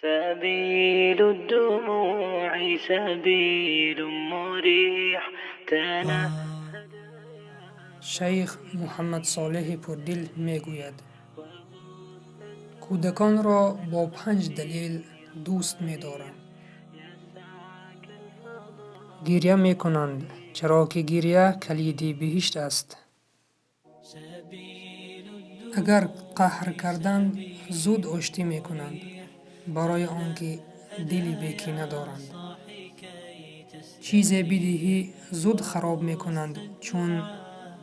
سبيل الدموع سبيل مريح تنهد. Шайх Муҳаммадсолеҳи Пурдил мегӯяд: кӯдаконро бо панҷ далел дӯст медорам. Гиря мекунанд, чаро ки гиря калиди биҳишт аст. Агар қаҳр карданд, зуд оштӣ мекунанд, барои он ки дили бекина доранд. Чизе бидиҳӣ, зуд хароб мекунанд, чун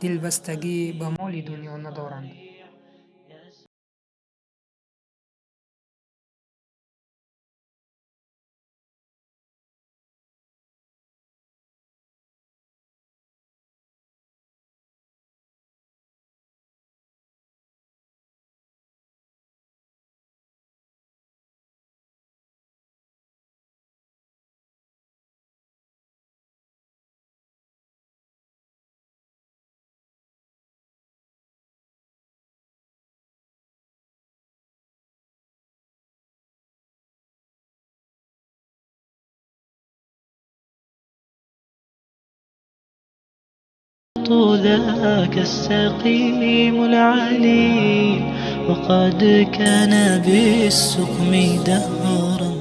дилбастагӣ ба моли дунё надоранд. ذاك السقيم العليل وقد كان بالسقم دهرا.